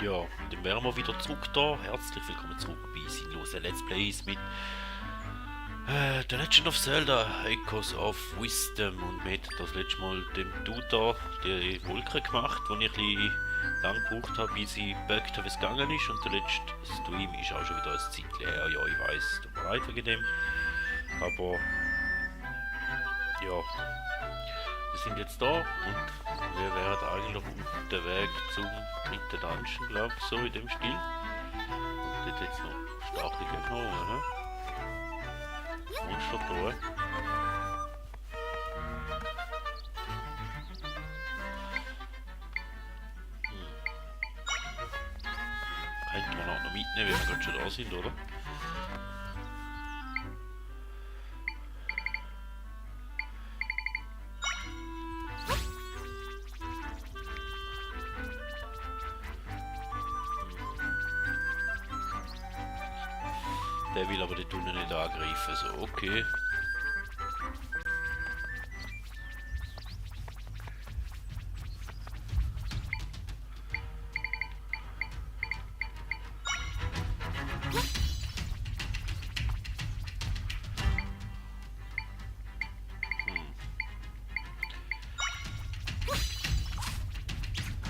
Ja, dann wären wir wieder zurück da. Herzlich willkommen zurück bei sinnlosen Let's Plays mit The Legend of Zelda Echoes of Wisdom. Und wir haben das letzte Mal dem Dude da die Wolke gemacht, wo ich ein bisschen lang gebraucht habe, bis ich gebackt habe, wie es gegangen ist. Und der letzte Stream ist auch schon wieder ein Zeit her. Ja, ich weiss, tut mir leid wegen dem. Aber ja, wir sind jetzt da und wir wären eigentlich auf dem Weg zum dritten Dungeon, glaube ich, so in dem Stil. Und dort jetzt noch starke Gegner, ne? Monster da. Könnte man auch noch mitnehmen, wenn wir gerade schon da sind, oder? Der will aber die Tunnel nicht angreifen, so okay.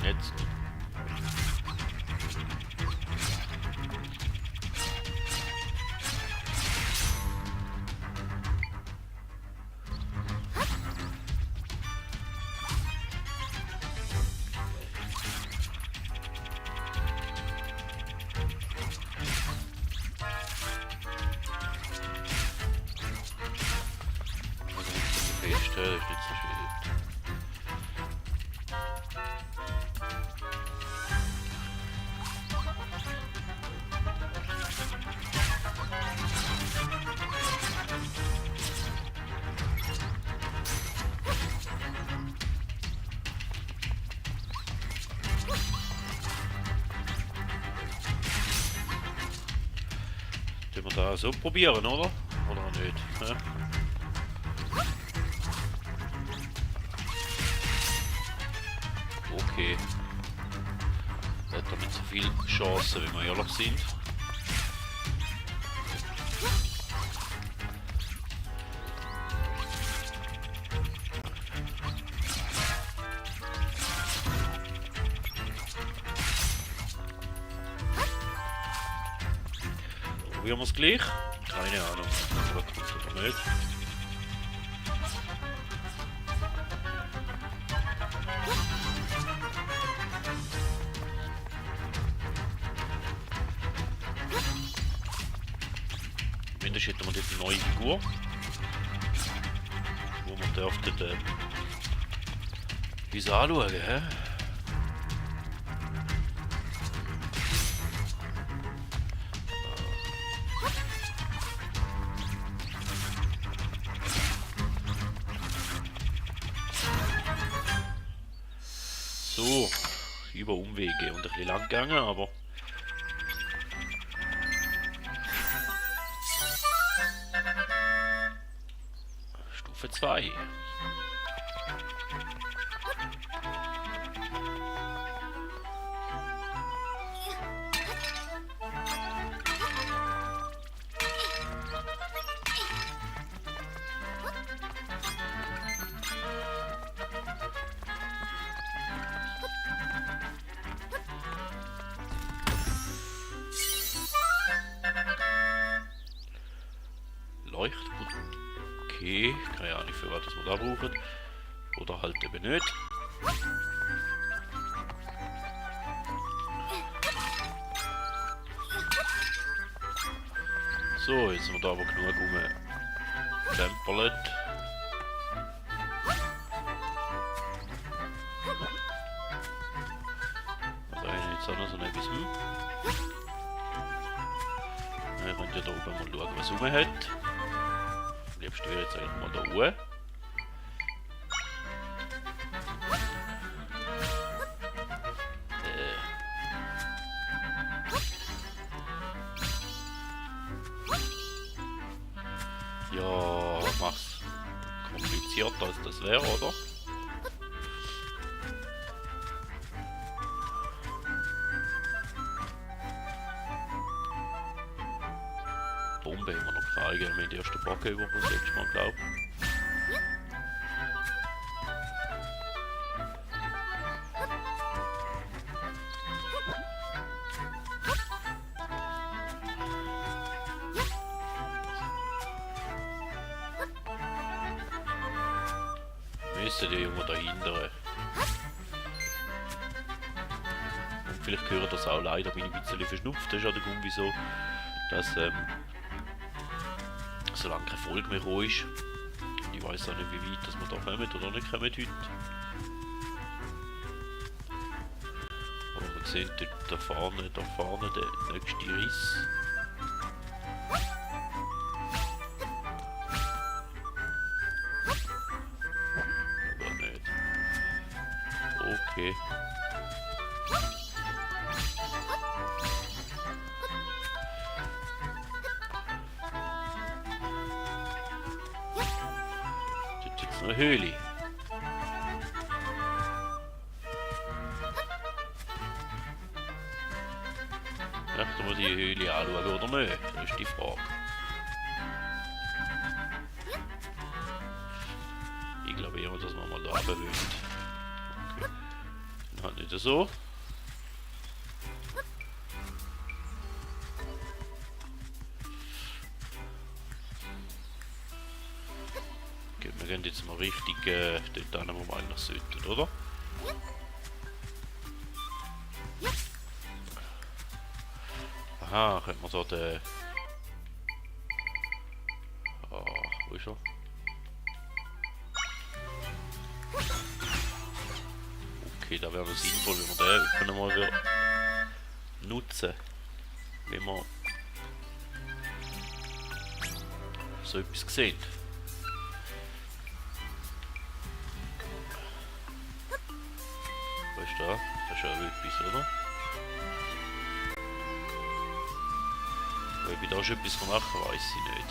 Jetzt. Ist nicht so schwierig. Können wir da so probieren, oder? Oder nicht? Ja? Okay. Hat er nicht so viel Chancen, wenn wir ehrlich sind. Probieren wir es gleich? Keine Ahnung. Oder kommt oder nicht? Zumindest hätten wir dort eine neue Figur, wo man dürfte uns anschauen, hä? So, über Umwege und ein bisschen lang gegangen, aber Stufe 2. Leuchtpunkt. Okay, keine Ahnung für was das wir da brauchen. Oder halt eben nicht. So, jetzt sind wir da aber genug rumgetemperlet. Also einer jetzt auch noch so etwas. Wir können ja da oben mal schauen, was rum hat. Am liebsten wäre jetzt eigentlich mal da oben. Ja, mach's komplizierter als das wäre, oder? Frage über das letzte Mal, glaube ich. Müsste der Junge dahinter. Und vielleicht hören das auch leider, bin ich ein bisschen verschnupft. Das ist ja der Grund, wieso, dass solange keine Folge mehr gekommen ist. Und ich weiß auch nicht, wie weit dass wir da kommen oder nicht kommen heute. Aber wir sehen dort da vorne der nächste Riss. Aber nicht. Okay. Dort ist eine Höhle. Möchten wir die Höhle anschauen oder nicht? Das ist die Frage. Ich glaube eher, dass wir mal da runter wollen. Okay. Dann halt nicht so. Okay, wir gehen jetzt mal richtig dort hin, wo wir eigentlich sollten, oder? Aha, könnte man so den... Ah, wo ist er? Okay, da wäre es sinnvoll, wenn wir den können mal wieder nutzen. Wenn wir so etwas sehen. Was ist da? Das ist ja etwas, oder? Ob ich da schon etwas machen kann, weiß ich nicht.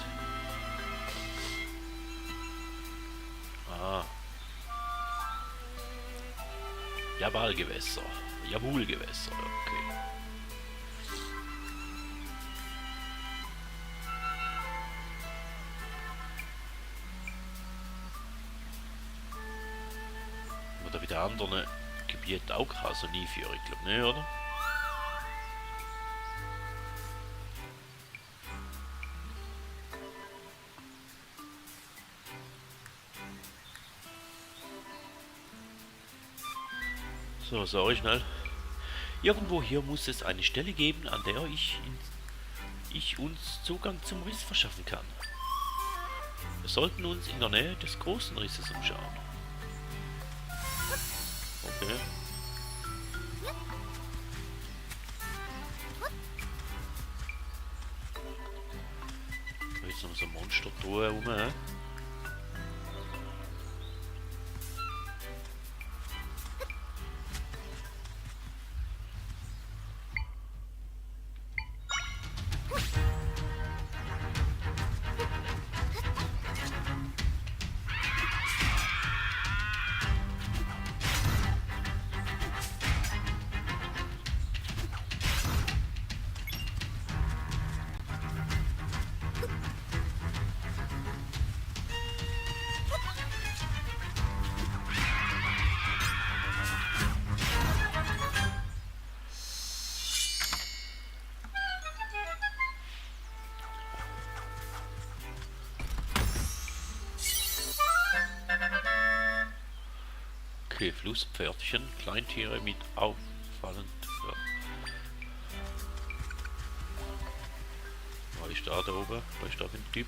Ah. Jabalgewässer. Jabulgewässer, okay. Oder bei den anderen Gebieten auch so eine Einführung, glaube ich nicht, oder? So, sorry, schnell. Irgendwo hier muss es eine Stelle geben, an der ich uns Zugang zum Riss verschaffen kann. Wir sollten uns in der Nähe des großen Risses umschauen. Okay. Da ist noch so ein Monster da rum. Okay, Flusspferdchen, Kleintiere mit auffallend. Ja. Was ist da oben? Was ist da für ein Typ?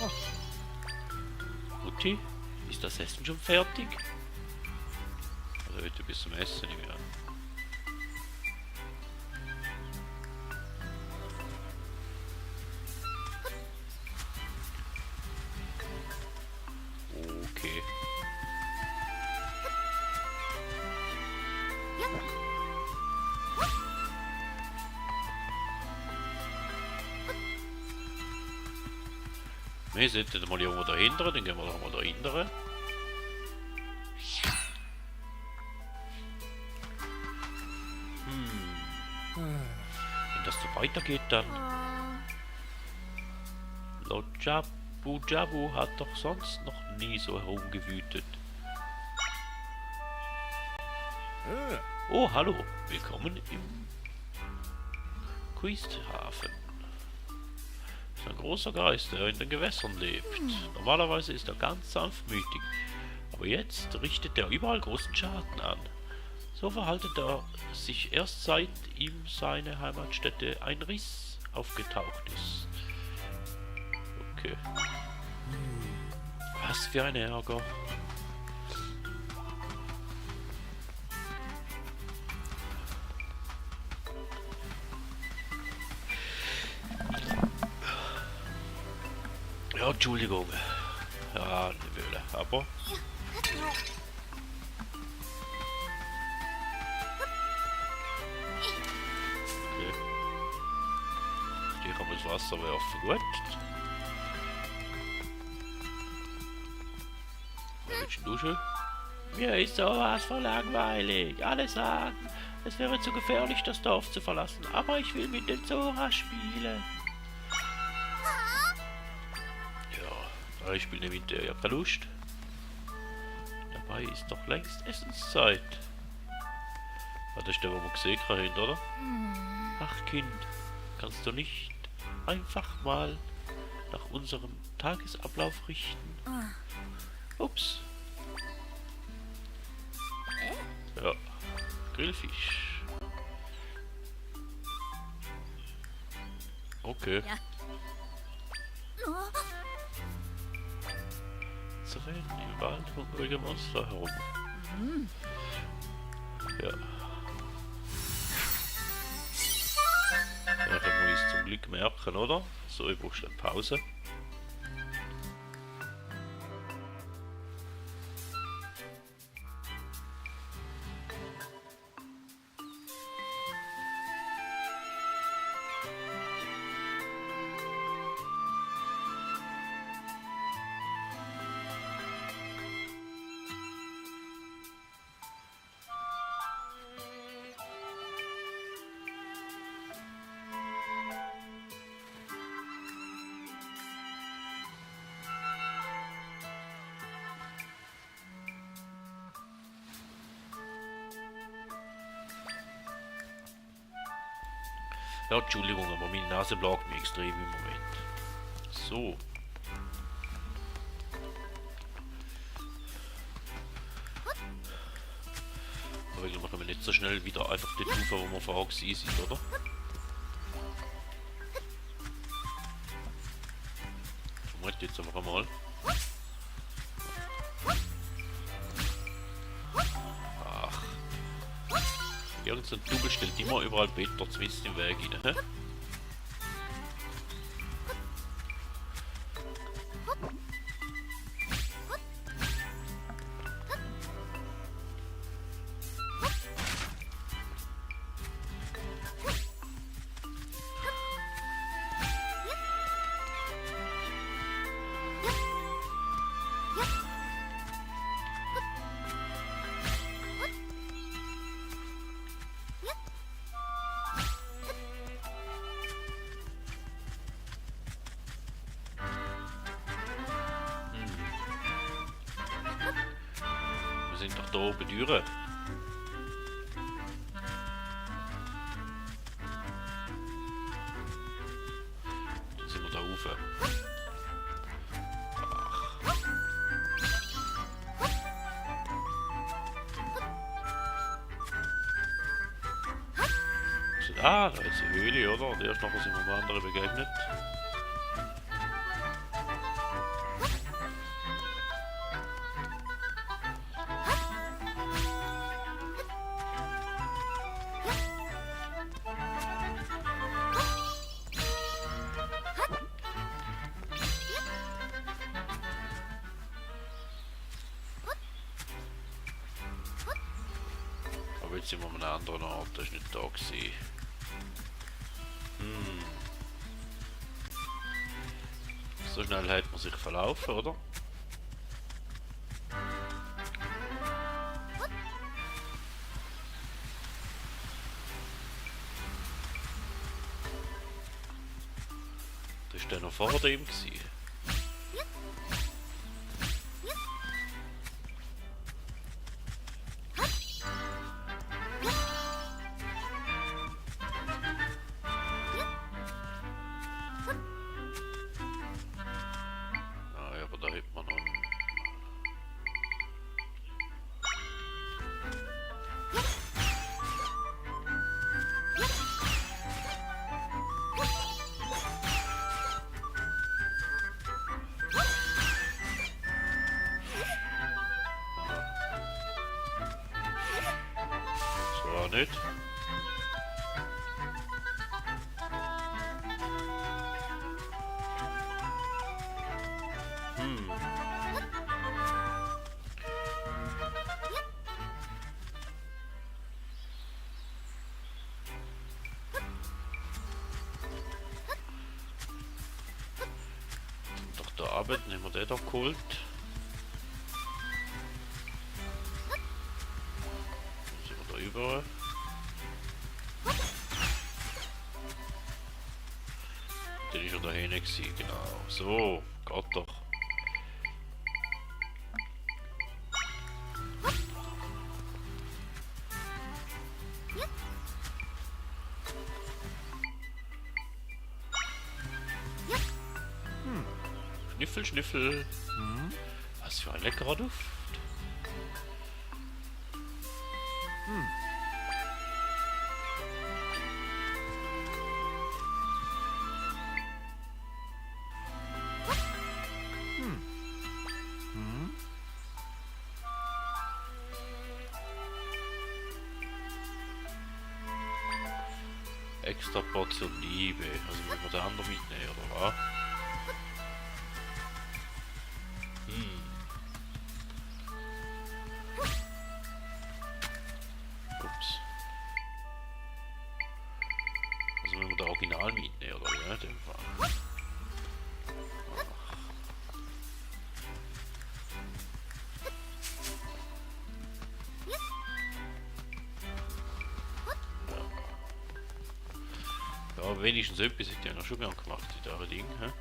Oh. Mutti, ist das Essen schon fertig? Also heute bis zum Essen nicht mehr. Okay. Wir sollten mal irgendwo dahinter, dann gehen wir doch mal dahinter. Wenn das so weitergeht, dann... Lord Jabu Jabu hat doch sonst noch nie so herumgewütet. Oh, hallo. Willkommen im Quisthafen. Das ist ein großer Geist, der in den Gewässern lebt. Normalerweise ist er ganz sanftmütig, aber jetzt richtet er überall großen Schaden an. So verhaltet er sich erst seit ihm seine Heimatstätte ein Riss aufgetaucht ist. Okay. Was für ein Ärger. Ja, Entschuldigung. Ja, eine Wöhle, aber... Okay. Hier kann man das Wasser werfen. Gut. Was willst du schon? Mir ist sowas von langweilig. Alle sagen, es wäre zu gefährlich, das Dorf zu verlassen. Aber ich will mit den Zora spielen. Ja, ich spiele mit der. Ich hab keine Lust. Dabei ist doch längst Essenszeit. Ah, das ist der, wo man gesehen haben, oder? Ach Kind, kannst du nicht einfach mal nach unserem Tagesablauf richten? Ups. Ja, Grillfisch. Okay. Jetzt rennen im Wald hungrige Monster herum. Ja. Ja, können wir uns zum Glück merken, oder? So, ich brauche eine Pause. Ja, Entschuldigung, aber meine Nase plagt mich extrem im Moment. So. Aber wir machen nicht so schnell wieder einfach die Ufer, wo wir vorher sind, oder? Vermute jetzt einfach einmal. Irgend so ein Double stellt immer überall Peter zumindest im Weg rein, hä? Wir sind doch da oben durch. Dann sind wir da rauf. Ah, da ist eine Höhle, oder? Und erst nachher sind wir dem anderen begegnet. Aber jetzt sind wir an einem anderen Ort, das ist nicht da gewesen. So schnell hat man sich verlaufen, oder? Bist du noch vor dem gewesen? Ah, ja, aber da hätten wir noch einen. So auch nicht. Doch der Arbeit, nehmen wir den doch geholt. Dann sind wir da überall. Der ist schon da hinten gewesen, genau. So, geht doch. Schnüffel, Schnüffel. Was für ein leckerer Duft. Extra Portion Liebe. Also wenn wir den anderen mitnehmen, oder was? Ups. Also wenn wir den Original mitnehmen, oder wie? In dem Fall. Ja, wenigstens etwas hätte ich noch schon gern gemacht in diesem Ding. He?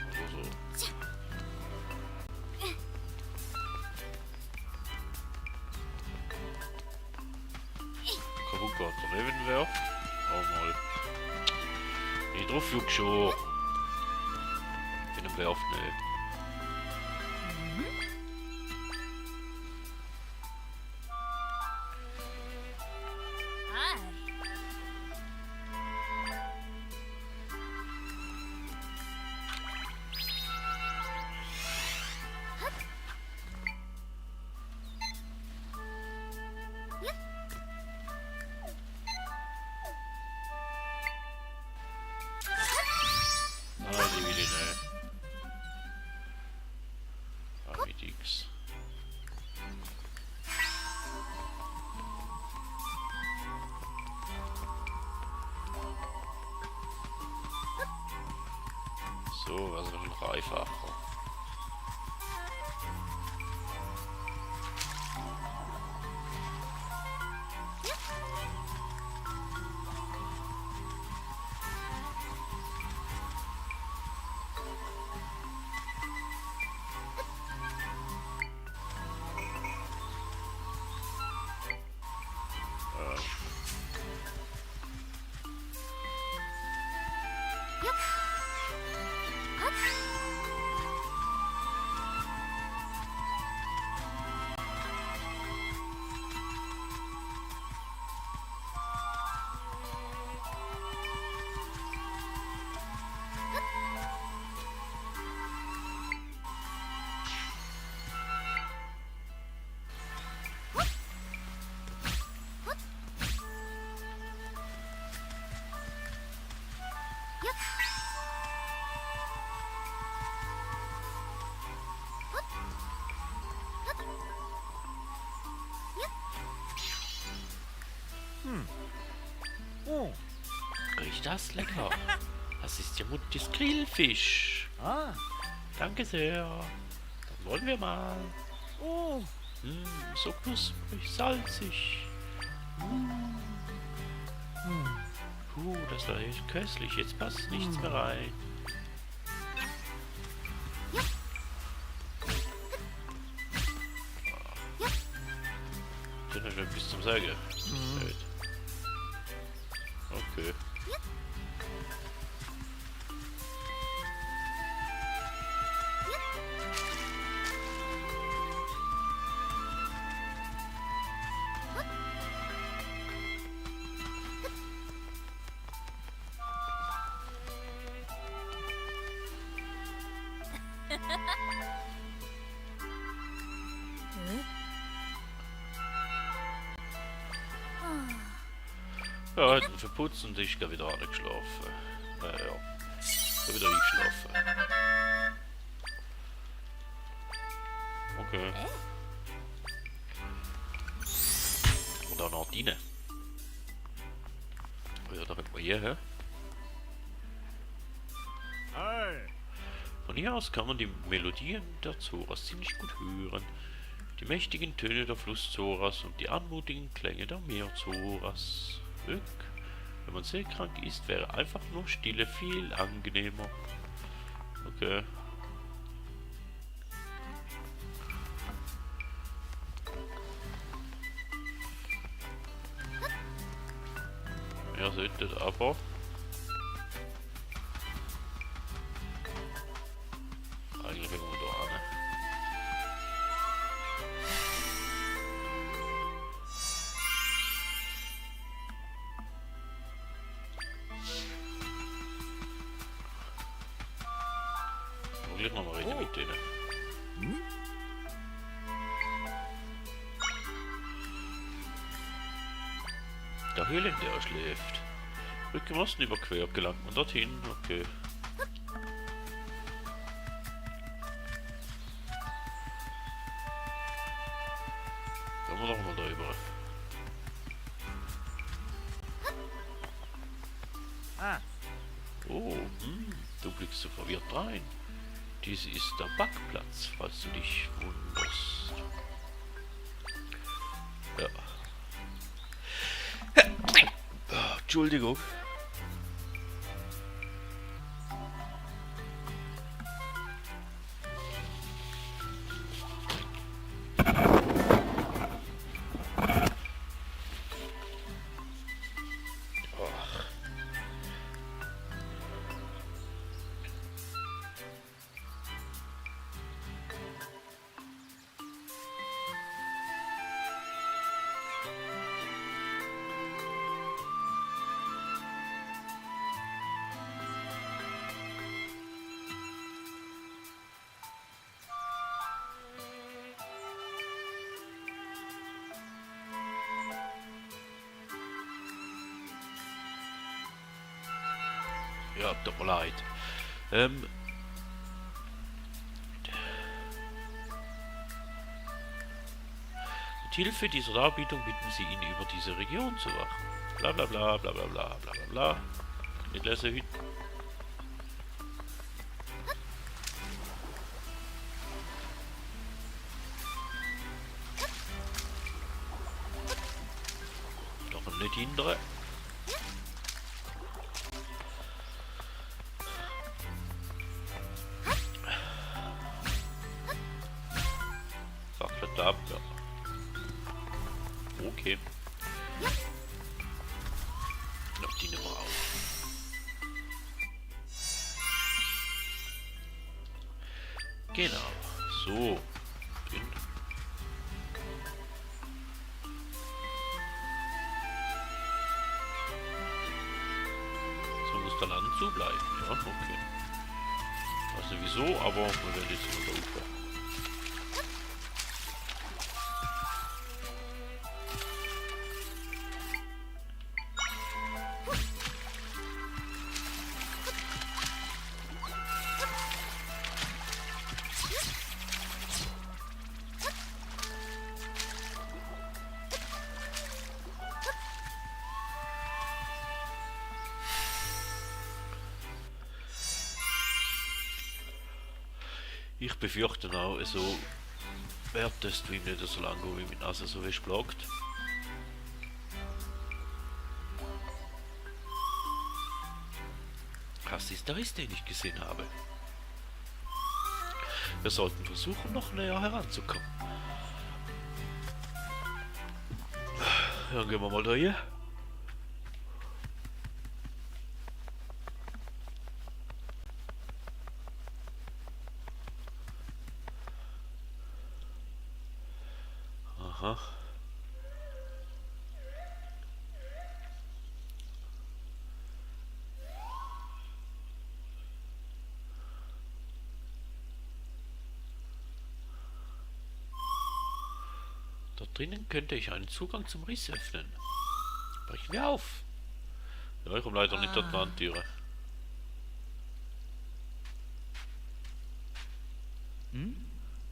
Oder so. Kaputt geht der Nebenwerf. Oh mal. Wenn ich drauf juck schon. In dem Werf nicht. Ah, die will ich nicht. Ah, mit X. So, was noch ein einfacher. Oh. Riecht das lecker? Das ist ja Muttis Grillfisch. Ah. Danke sehr. Dann wollen wir mal. Oh. So knusprig, salzig. Das war echt köstlich. Jetzt passt nichts mehr rein. Sind ja schon bis zum Säge. Okay. Ja, heute verputzt und ich gehe wieder geschlafen. Ja, ich wieder eingeschlafen. Okay. Und dann noch Dine. Ja, da könnte man hierher. Von hier aus kann man die Melodien der Zoras ziemlich gut hören. Die mächtigen Töne der Fluss Zoras und die anmutigen Klänge der Meer Zoras. Wenn man seekrank ist, wäre einfach nur Stille viel angenehmer. Okay. Ihr seht das aber. Eigentlich irgendwo da an. Gleich noch mal reden mit denen. Der Höhlenbär schläft. Rückenmasten überquert, gelangt man dorthin. Okay. Kommen wir doch mal drüber. Oh, du blickst so verwirrt rein. Dies ist der Backplatz, falls du dich wunderst. Ja. Entschuldigung. Ja, tut mir leid. Mit Hilfe dieser Darbietung bitten Sie ihn, über diese Region zu wachen. Bla bla bla bla bla bla bla bla bla. Nicht lesen heute. Doch nicht hindern. Sacklet ab, ja. Okay. Noch die Nummer auf. Genau. So. Drin. So muss der Laden zubleiben. Ja, okay. Also wieso, aber wir werden jetzt unter Ufer. Ich befürchte auch, so wird der Stream nicht so lange gehen, wie mit Nase so fest blockt. Was ist der Riss, den ich gesehen habe? Wir sollten versuchen, noch näher heranzukommen. Dann gehen wir mal da hier. Aha. Dort drinnen könnte ich einen Zugang zum Riss öffnen. Brechen wir auf. Ja, ich komme leider nicht durch die Wandtüre.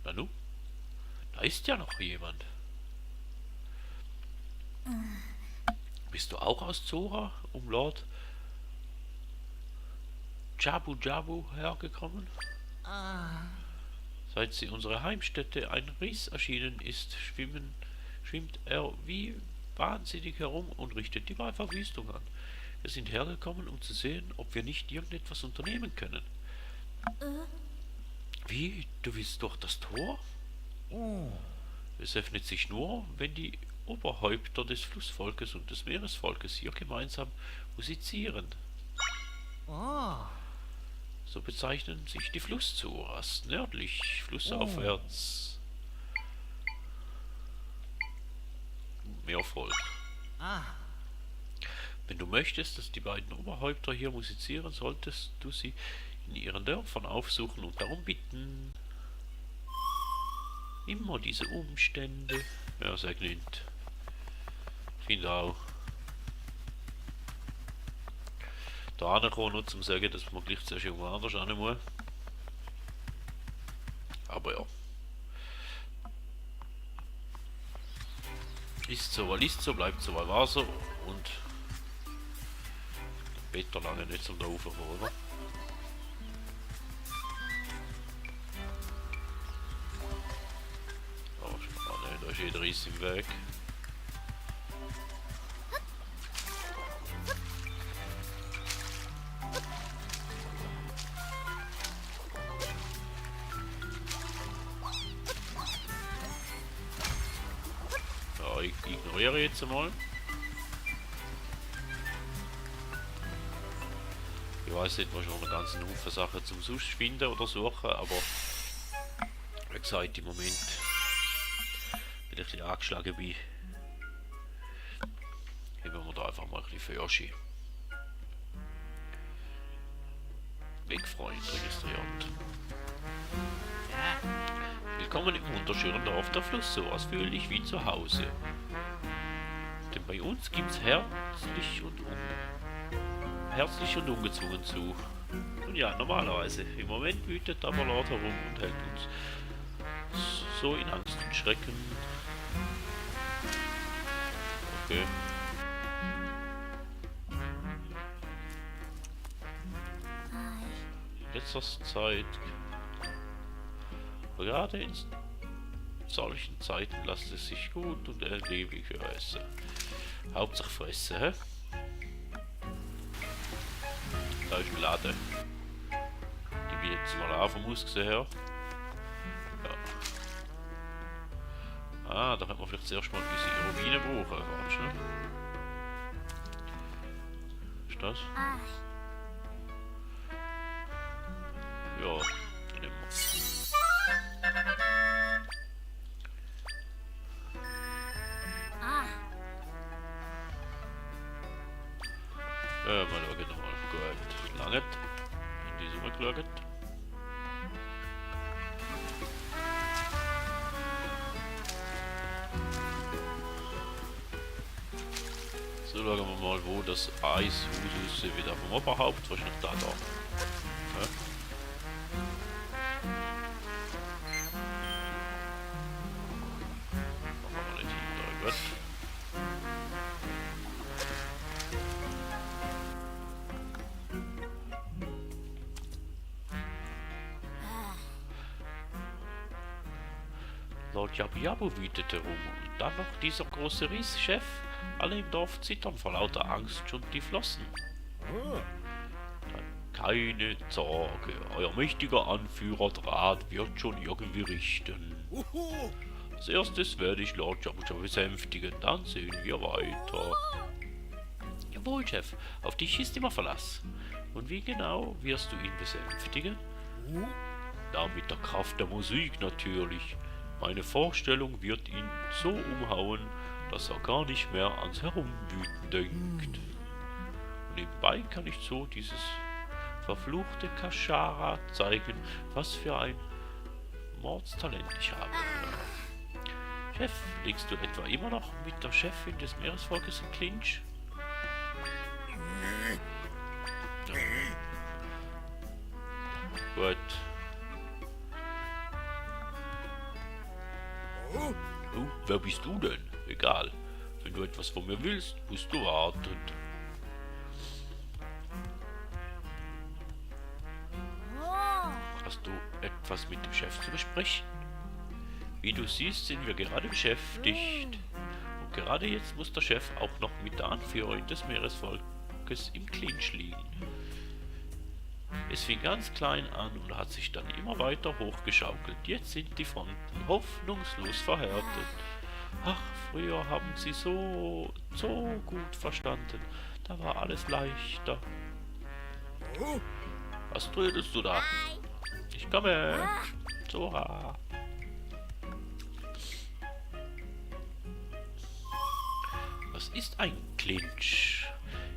Nanu? Da ist ja noch jemand. Bist du auch aus Zora, um Lord Jabu Jabu hergekommen? Seit sie unsere Heimstätte ein Riss erschienen ist, schwimmt er wie wahnsinnig herum und richtet die Verwüstung an. Wir sind hergekommen, um zu sehen, ob wir nicht irgendetwas unternehmen können. Wie? Du willst durch das Tor? Es öffnet sich nur, wenn die Oberhäupter des Flussvolkes und des Meeresvolkes hier gemeinsam musizieren. So bezeichnen sich die Flusszoras, nördlich, flussaufwärts. Meervolk. Wenn du möchtest, dass die beiden Oberhäupter hier musizieren, solltest du sie in ihren Dörfern aufsuchen und darum bitten. Immer diese Umstände. Ja, sehr genügend. Finde auch. Da ankommen nur zum sagen, dass man gleich zuerst irgendwo anders hin muss. Aber ja. Ist so, weil ist so, bleibt so, weil war so. Und Peter lange nicht zum da raufkommen, oder? Da ist jeder Riss im Weg. Ja, ich ignoriere jetzt einmal. Ich weiß nicht, wahrscheinlich noch einen ganzen Haufen Sachen zum Sonst finden oder suchen, aber wie gesagt, im Moment bin ich ein bisschen angeschlagen bin. Heben wir da einfach mal ein bisschen Förschi. Wegfreund registriert. Willkommen im wunderschönen Dorf der Flusssoras, fühle dich wie zu Hause. Denn bei uns gibt's herzlich und ungezwungen zu. Und ja, normalerweise. Im Moment wütet aber Lord herum und hält uns so in Angst und Schrecken. Okay. In letzter Zeit, gerade in solchen Zeiten, lässt es sich gut und erleblich essen. Hauptsache fressen, hä? Da ist ein Laden. Die will jetzt mal an vom Aussehen her. Ja. Ah, da könnte man vielleicht zuerst mal unsere Rubine brauchen. Warte schnell. Ist das? Ja, die nehmen wir. Mal schauen nochmal. Gut. Langet. In die Summe geschaut. So, schauen wir mal, wo das Eishus aussieht. Wieder vom Oberhaupt. Wahrscheinlich da. Ja. Machen wir nicht hinter. Gut. Lord Jabu Jabu wütet herum. Und dann noch dieser große Risschef. Alle im Dorf zittern vor lauter Angst schon die Flossen. Keine Sorge, euer mächtiger Anführer Draht wird schon irgendwie richten. Als erstes werde ich Lord Jabu Jabu besänftigen, dann sehen wir weiter. Jawohl, Chef, auf dich ist immer Verlass. Und wie genau wirst du ihn besänftigen? Na, mit der Kraft der Musik natürlich. Meine Vorstellung wird ihn so umhauen, dass er gar nicht mehr ans Herumwüten denkt. Und nebenbei kann ich so dieses verfluchte Kashara zeigen, was für ein Mordstalent ich habe. Chef, liegst du etwa immer noch mit der Chefin des Meeresvolkes im Clinch? Gut. Oh, wer bist du denn? Egal. Wenn du etwas von mir willst, musst du warten. Hast du etwas mit dem Chef zu besprechen? Wie du siehst, sind wir gerade beschäftigt. Und gerade jetzt muss der Chef auch noch mit der Anführerin des Meeresvolkes im Clinch liegen. Es fing ganz klein an und hat sich dann immer weiter hochgeschaukelt. Jetzt sind die Fronten hoffnungslos verhärtet. Ach, früher haben sie so gut verstanden. Da war alles leichter. Was redest du da? Ich komme. Zora. Was ist ein Clinch?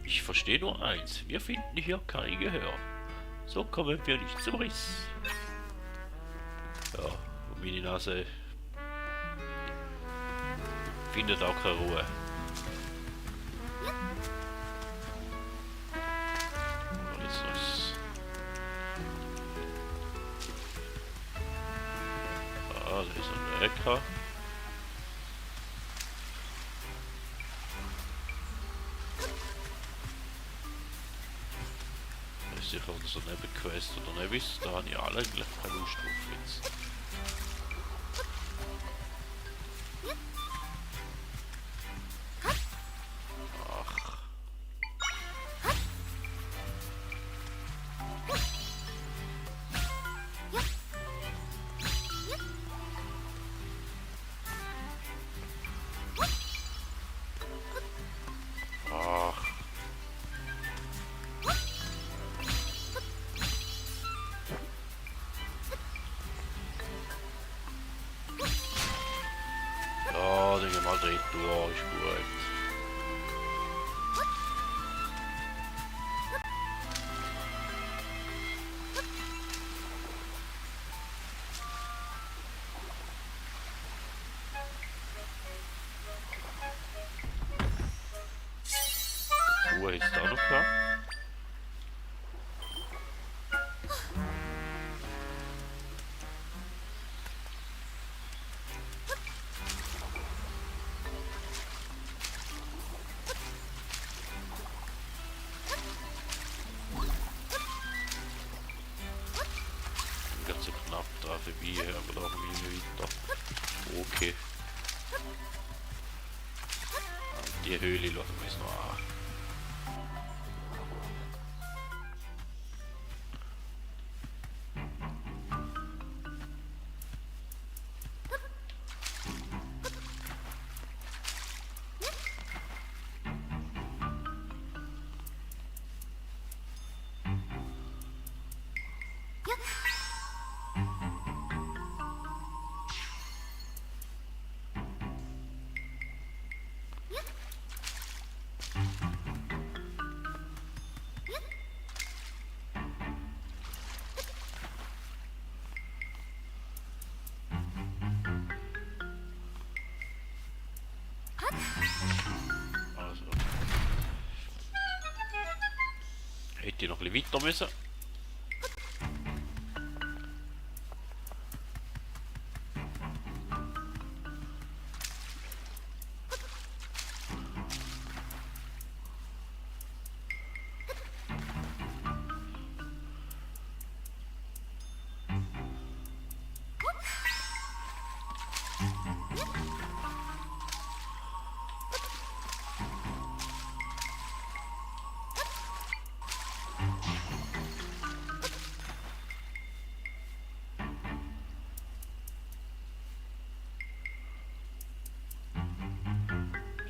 Ich verstehe nur eins. Wir finden hier kein Gehör. So kommen wir nicht zum Riss. Ja, und meine Nase findet auch keine Ruhe. Alles. Ah, da ist ein Äcker. Sicher unser Nebenquest oder Nevis, da habe ich alle eigentlich keine Lust drauf jetzt. Ach. Ach. Ja, den gehen wir direkt durch, ist gut. Ruhe ist da noch klar. Ganz so knapp da vorbei, aber da irgendwie weiter. Okay. Die Höhle lassen wir jetzt noch an. Also. Hätte ich noch ein bisschen weiter müssen.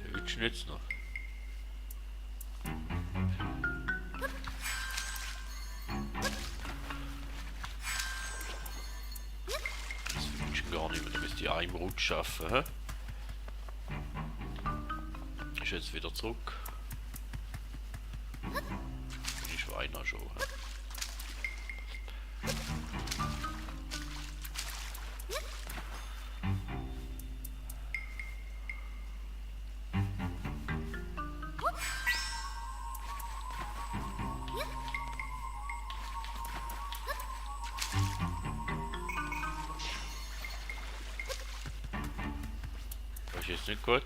Der Hütchen jetzt noch. Das Hütchen gar nicht mehr, da müsst ihr einen Rutsch schaffen. He? Ist jetzt wieder zurück. Die Schweine schon. He? Das ist jetzt nicht gut.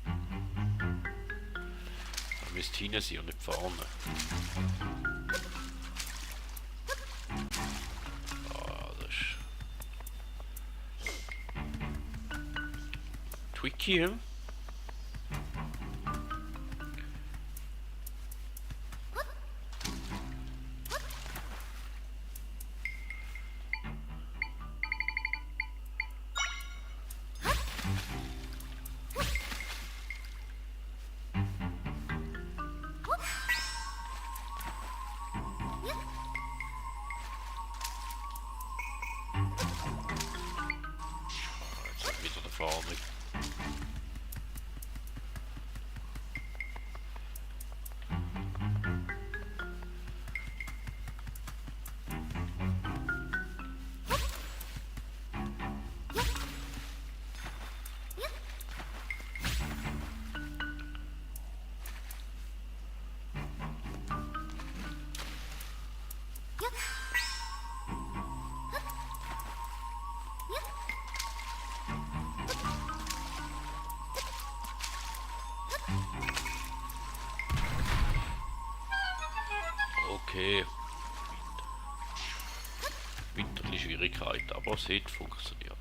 Da müsst hinten sein und nicht vorne. Ah, das ist... Twiki, hm? Jetzt wieder da vorne. Okay. Winterliche Schwierigkeit, aber es hat funktioniert.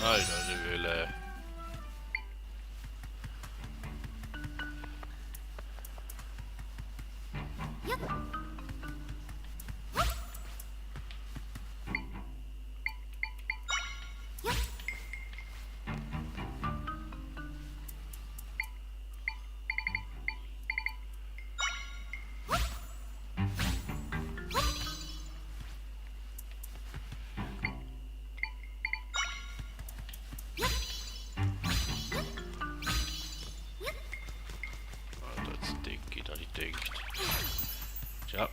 Alter, die Wille. Denkt. Tja.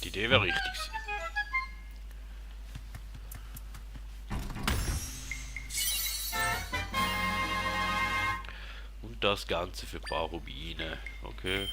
Die Idee wäre richtig gewesen. Und das Ganze für ein paar Rubine. Okay.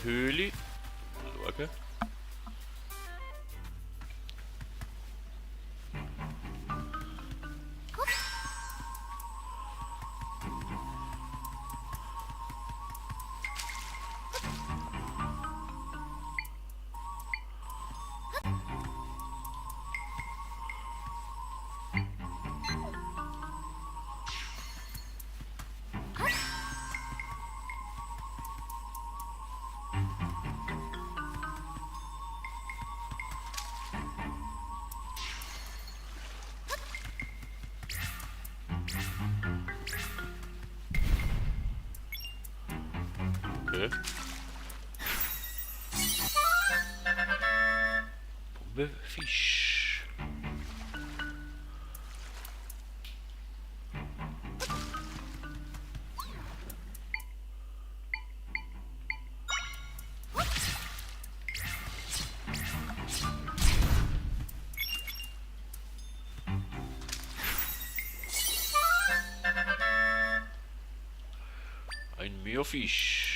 der Höhle. Mal schauen. Okay. Bombefisch. Ein Meerfisch.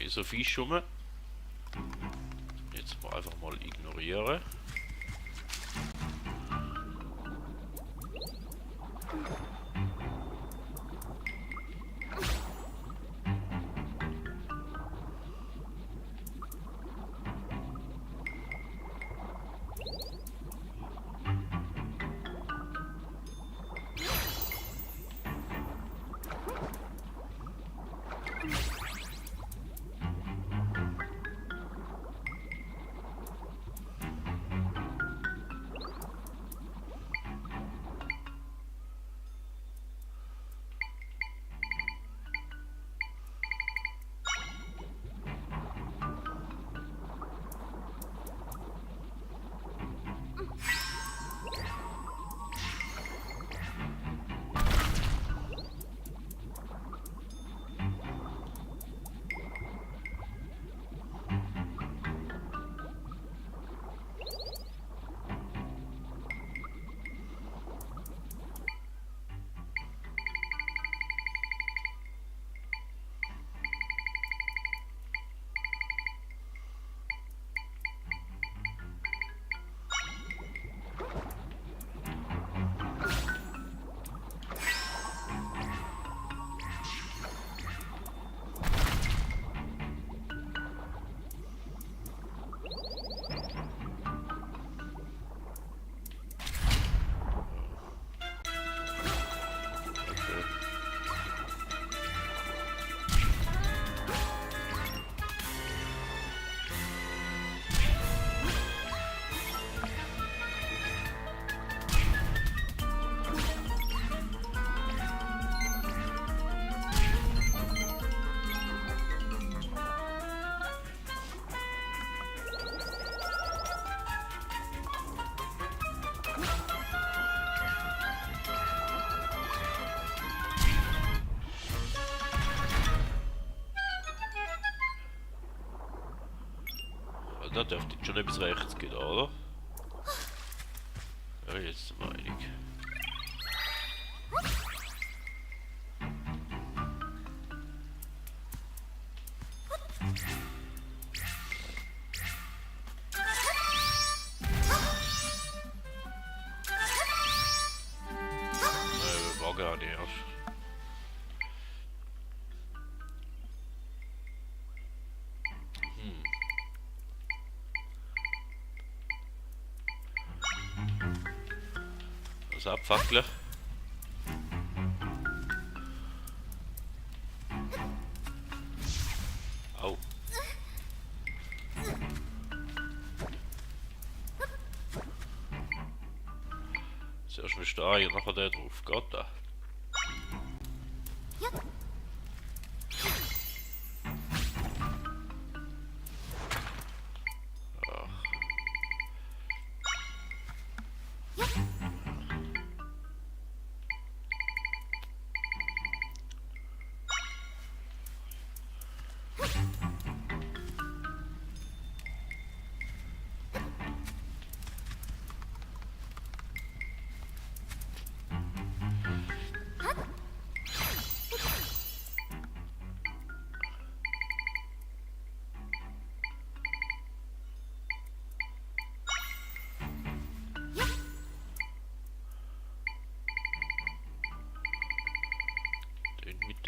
So Fisch rum. Jetzt mal einfach mal ignorieren. Da dürfte jetzt schon etwas rechts gehen, oder? Ja, jetzt meine ich. War gar nicht erst. Das abfackeln. Au. Zuerst mal stehen und nachher der drauf. Geht da?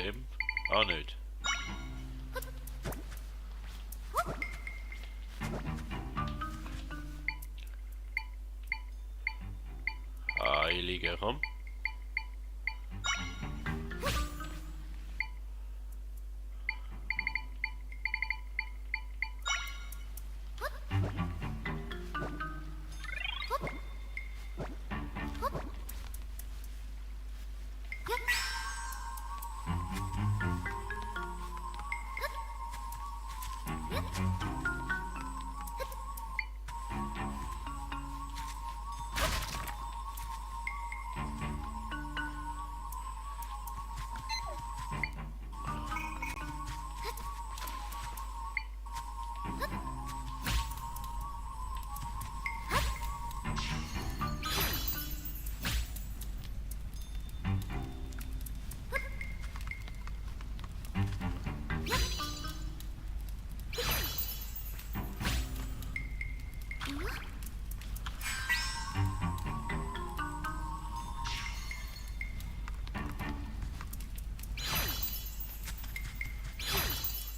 dem? Auch nicht. Heilige Raum.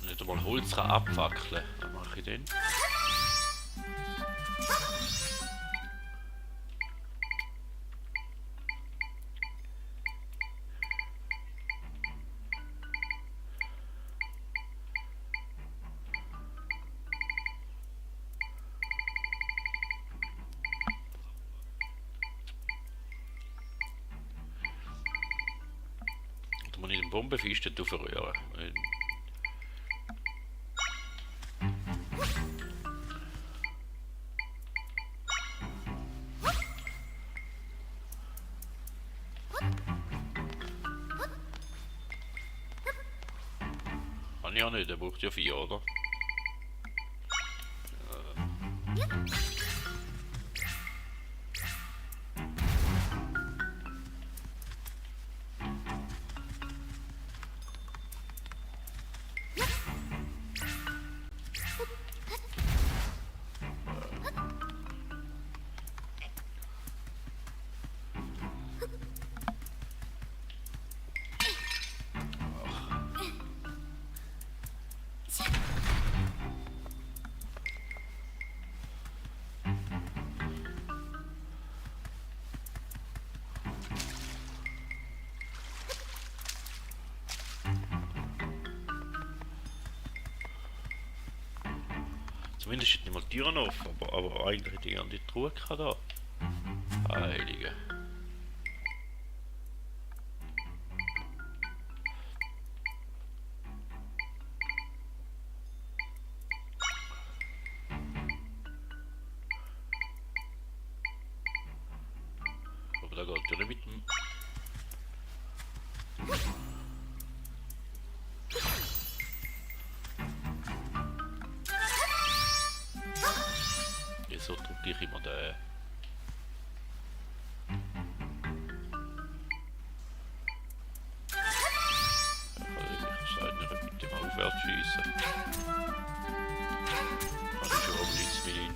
Nicht einmal Holz kann abfackeln. Was mache ich denn? Da muss ich den Bombenfisch dort verrühren. Kann ich auch nicht, der braucht ja 4, oder? Zumindest steht nicht mal die Türen offen, aber eigentlich hätte ich gerne die Truhe da. Heilige. Aber da geht ja nicht mit dem... Ja, so drücke ich immer den... Ich kann nicht mit dem aufwärts schießen. Kann ich schon oben nichts mehr hin.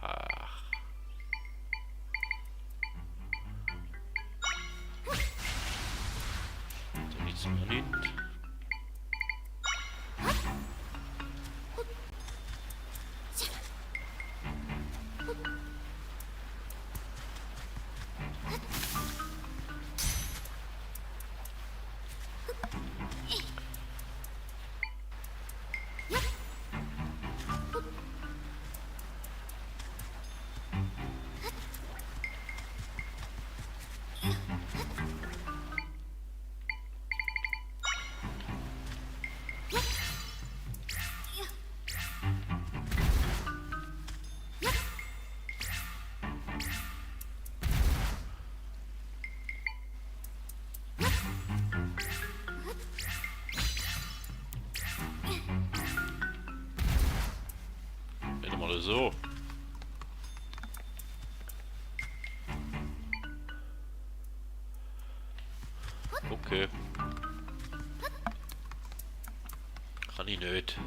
Ach. Da nichts mehr nicht. Nicht mal so. Okay. Kann ich nicht.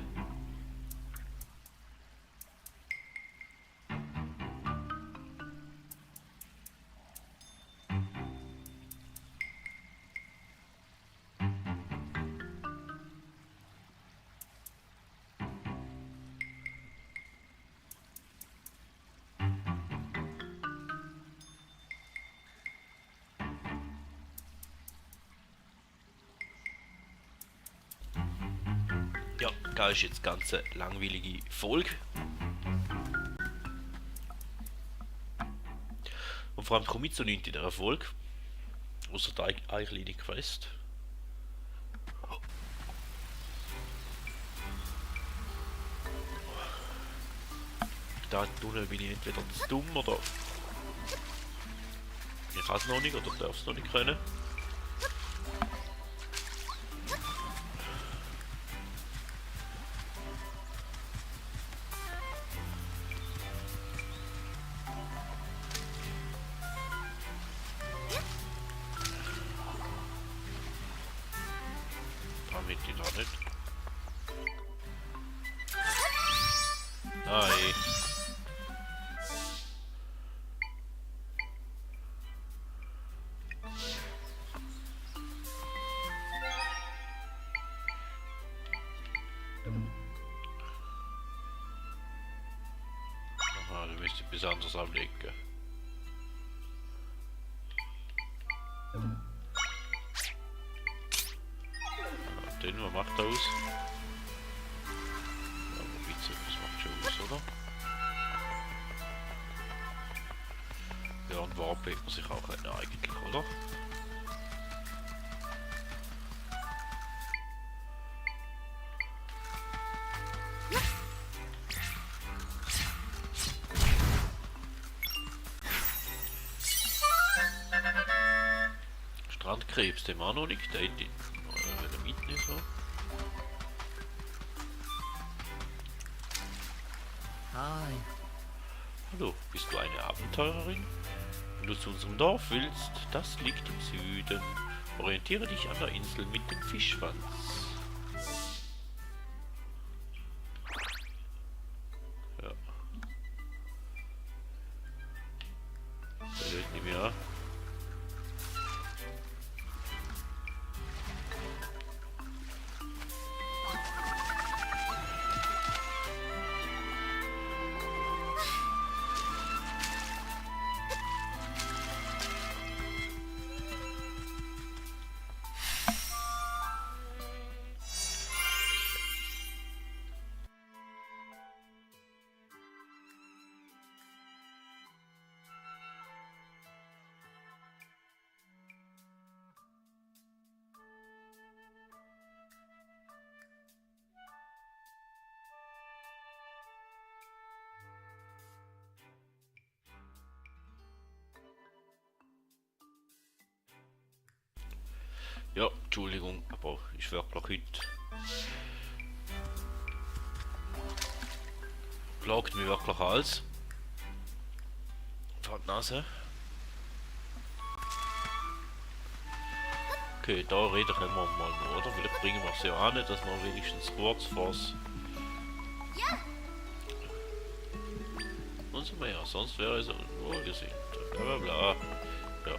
Da ist jetzt ganz eine langweilige Folge. Und vor allem komme ich zu nichts in dieser Folge. Außer der eigentliche Quest. Da im Tunnel bin ich entweder zu dumm oder ich kann es noch nicht oder darf es noch nicht können. Damit die noch nicht. Nein. Aha, du müsstest etwas anderes anlegen. Den, was macht er aus? Ja, Witze, das macht schon aus, oder? Ja, und Warp legt man sich auch nicht eigentlich, oder? Strandkrebs, den wir auch noch nicht, der in der Mitte so. Hi. Hallo, bist du eine Abenteurerin? Wenn du zu unserem Dorf willst, das liegt im Süden. Orientiere dich an der Insel mit dem Fischschwanz. Ja. Das wird nicht mehr. Ja, Entschuldigung, aber ich wirklich heute. Plagt mich wirklich alles. Vor die Nase. Okay, da reden können wir mal noch, oder? Vielleicht bringen wir es ja an, dass wir wenigstens kurz vors. Und so mehr, sonst wäre es nur gesehen. Bla bla bla. Ja.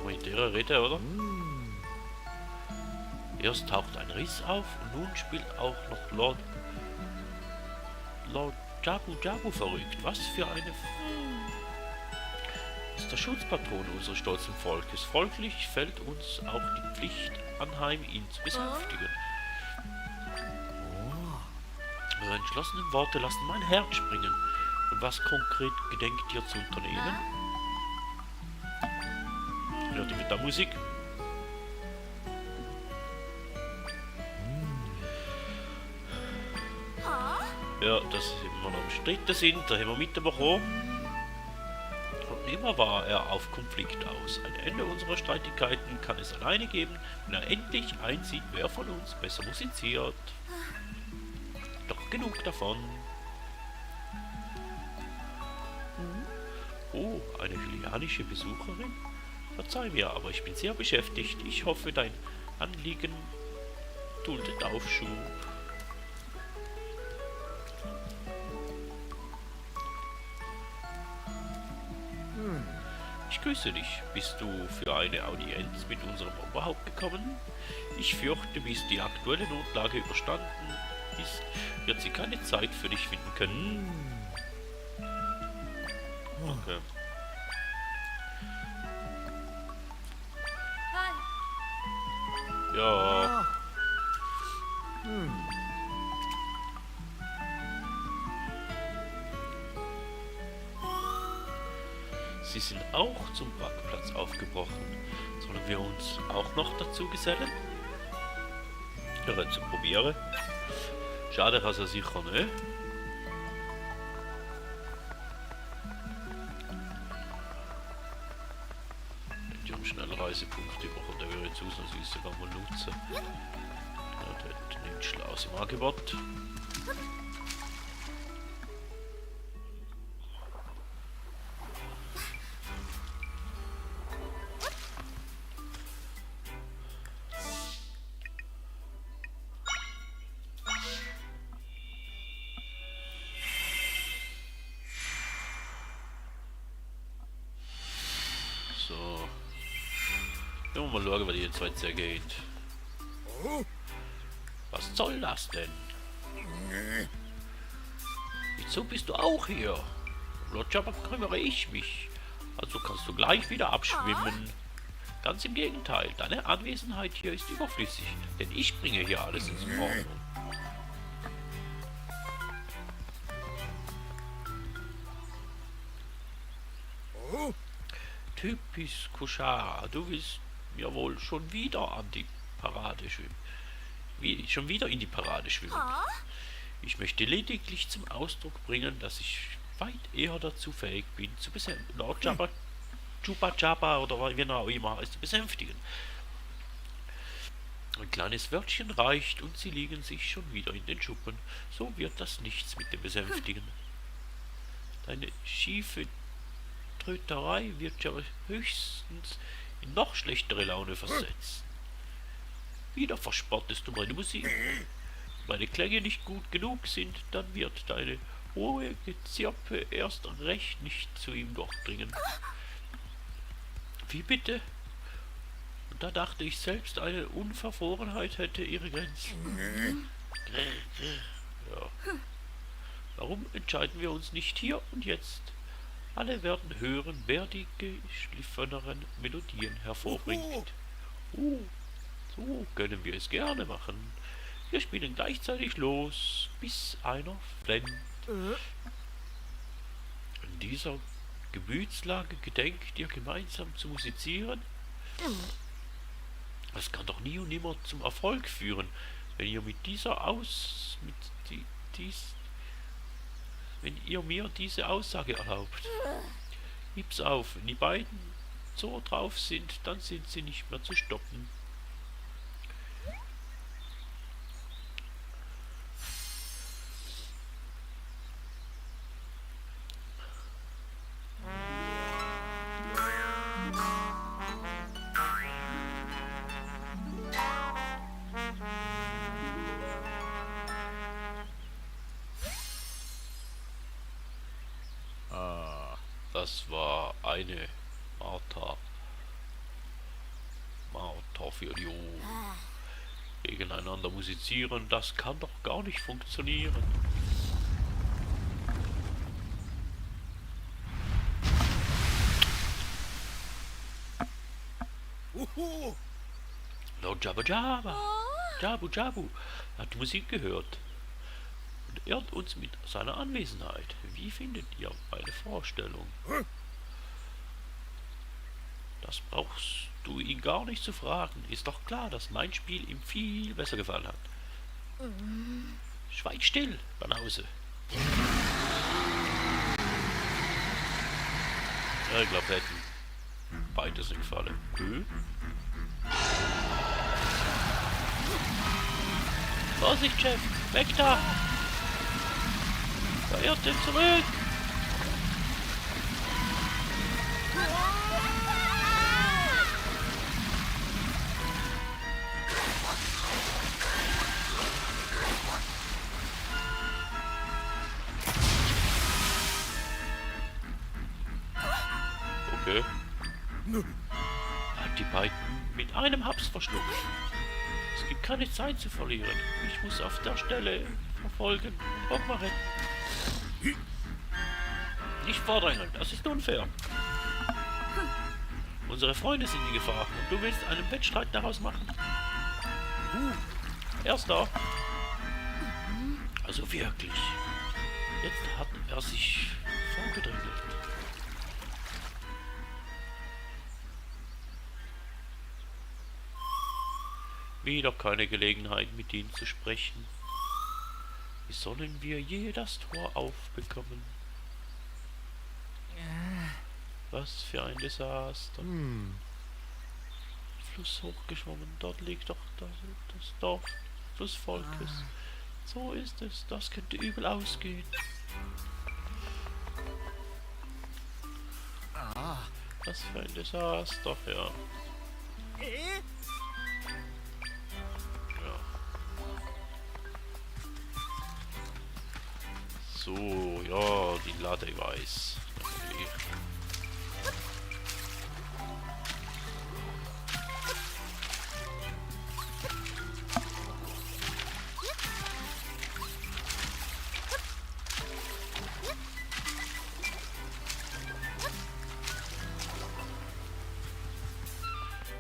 Mit der Rede, oder? Erst taucht ein Riss auf und nun spielt auch noch Lord Jabu Jabu verrückt. Was für eine... Ist der Schutzpatron unseres stolzen Volkes. Folglich fällt uns auch die Pflicht anheim, ihn zu besänftigen. Eure entschlossenen Worte lassen mein Herz springen. Und was konkret gedenkt ihr zu unternehmen? Hört ihr mit der Musik? Ja, dass wir noch umstritten sind, da haben wir mitbekommen. Und immer war er auf Konflikt aus. Ein Ende unserer Streitigkeiten kann es alleine geben, wenn er endlich einsieht, wer von uns besser musiziert. Doch genug davon. Oh, eine hylianische Besucherin? Verzeih mir, aber ich bin sehr beschäftigt. Ich hoffe, dein Anliegen duldet Aufschub. Ich grüße dich. Bist du für eine Audienz mit unserem Oberhaupt gekommen? Ich fürchte, bis die aktuelle Notlage überstanden ist, wird sie keine Zeit für dich finden können. Okay. Ja. Sie sind auch zum Parkplatz aufgebrochen. Sollen wir uns auch noch dazu gesellen? Ja, zu probieren. Schade, dass er sicher nicht. Die haben Schnellreisepunkte machen, der wäre jetzt ausnahmsweise sogar mal nutzen. Ja, der nimmt Schlaus im Angebot. So. Ja, mal schauen, was die jetzt weiter geht. Was soll das denn? Wieso bist du auch hier? Roger, kümmere ich mich. Also kannst du gleich wieder abschwimmen. Ganz im Gegenteil, deine Anwesenheit hier ist überflüssig, denn ich bringe hier alles ins Ordnung. Typisch Kuschara, du willst mir wohl schon wieder an die Parade schwimmen. Schon wieder in die Parade schwimmen. Ich möchte lediglich zum Ausdruck bringen, dass ich weit eher dazu fähig bin, zu besänftigen. Chupa Chapa oder wie auch immer heißt, zu besänftigen. Ein kleines Wörtchen reicht und sie liegen sich schon wieder in den Schuppen. So wird das nichts mit dem Besänftigen. Deine schiefe Tröterei wird ja höchstens in noch schlechtere Laune versetzt. Wieder verspottest du meine Musik. Wenn meine Klänge nicht gut genug sind, dann wird deine hohe Gezirpe erst recht nicht zu ihm durchdringen. Wie bitte? Und da dachte ich selbst, eine Unverfrorenheit hätte ihre Grenzen. Ja. Warum entscheiden wir uns nicht hier und jetzt? Alle werden hören, wer die geschliffeneren Melodien hervorbringt. So können wir es gerne machen. Wir spielen gleichzeitig los, bis einer flennt. In dieser Gemütslage gedenkt ihr gemeinsam zu musizieren? Das kann doch nie und nimmer zum Erfolg führen, wenn ihr wenn ihr mir diese Aussage erlaubt. Gib's auf, wenn die beiden so drauf sind, dann sind sie nicht mehr zu stoppen. Das war eine Martha-Violion. Gegeneinander musizieren, das kann doch gar nicht funktionieren. Lord Jabba Jabba, Jabu Jabu, hat die Musik gehört und ehrt uns mit seiner Anwesenheit. Wie findet ihr meine Vorstellung? Das brauchst du ihn gar nicht zu fragen. Ist doch klar, dass mein Spiel ihm viel besser gefallen hat. Schweig still, Banause. Ja, ich glaube, wir hätten beides nicht gefallen. Vorsicht, Chef! Weg da! Verirrt ihn zurück! Okay. Hat die beiden mit einem Haps verschluckt. Es gibt keine Zeit zu verlieren. Ich muss auf der Stelle verfolgen und auch mal retten. Nicht vordrängeln, das ist unfair. Unsere Freunde sind in Gefahr und du willst einen Wettstreit daraus machen. Erster, Also wirklich. Jetzt hat er sich vorgedrängelt. Wieder keine Gelegenheit, mit ihm zu sprechen. Wie sollen wir je das Tor aufbekommen? Was für ein Desaster. Fluss hochgeschwommen, dort liegt doch das Dorf des Volkes. So ist es, das könnte übel ausgehen. Was für ein Desaster, ja. Ja. So, ja, die Lade weiß. Natürlich.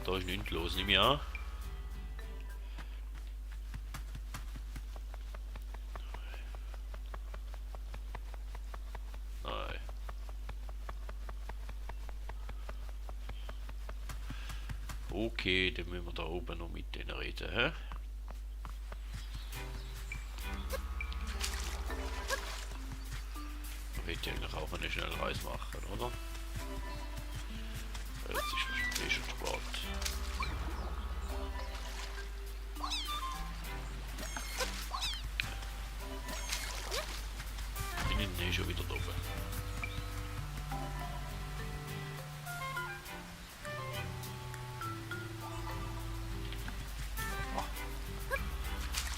Da ist nichts los, nicht mehr. Nein. Okay, dann müssen wir da oben noch mit denen reden, hä? Ich hätte eigentlich auch eine schnelle Reise machen, oder? Jetzt ist es schon spät. Bin ich schon wieder da oben.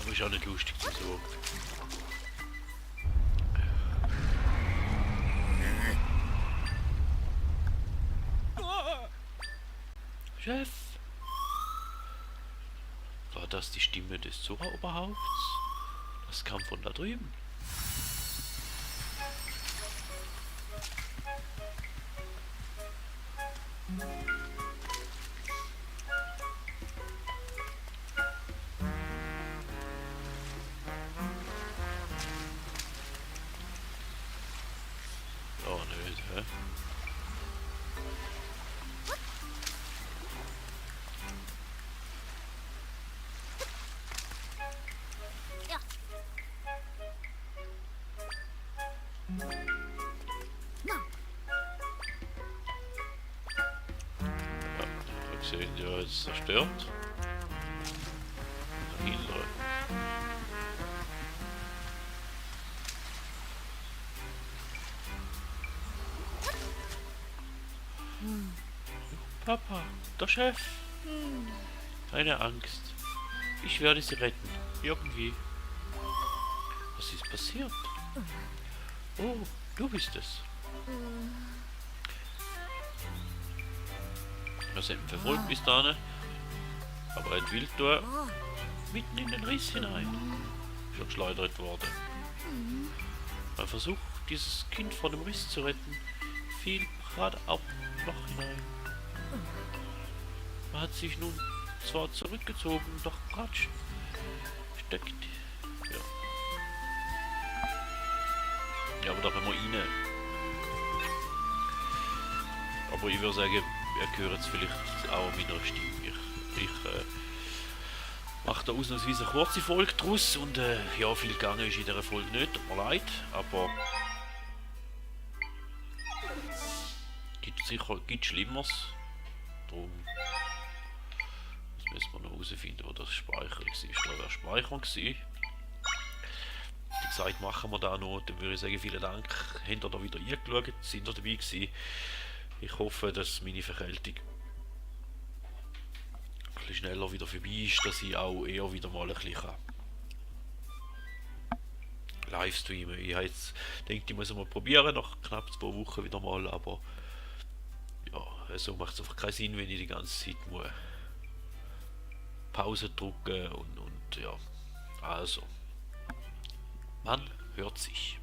Aber ist auch nicht lustig zu so. Chef! War das die Stimme des Zora-Oberhaupts? Das kam von da drüben. Oh, nicht, hä? Gesehen, ja, ist zerstört. Hindere. Papa, der Chef. Keine Angst. Ich werde sie retten. Irgendwie. Was ist passiert? Oh, du bist es. Wir sind verfolgt bis dahin, aber ein Wildtor mitten in den Riss hinein ist geschleudert worden. Beim Versuch, dieses Kind vor dem Riss zu retten, fiel gerade auch noch hinein. Er hat sich nun zwar zurückgezogen, doch gerade steckt. Ja. Ja, aber doch immer rein. Aber ich würde sagen, ihr hört jetzt vielleicht auch meiner Stimme. Ich mache da ausnahmsweise eine kurze Folge draus und ja, viel gegangen ist in dieser Folge nicht, tut mir leid, aber gibt Schlimmeres. Darum müssen wir noch herausfinden, wo das Speicher war. Da wäre Speichern gewesen. Wie gesagt, machen wir da noch. Dann würde ich sagen, vielen Dank. Habt ihr da wieder eingeschaut, sind ihr dabei gewesen. Ich hoffe, dass meine Verkältung ein bisschen schneller wieder vorbei ist, dass ich auch eher wieder mal ein bisschen Livestreamen. Ich habe jetzt gedacht, ich muss mal probieren, nach knapp 2 Wochen wieder mal, aber ja, so macht es einfach keinen Sinn, wenn ich die ganze Zeit muss Pause drücken und ja, also, man hört sich.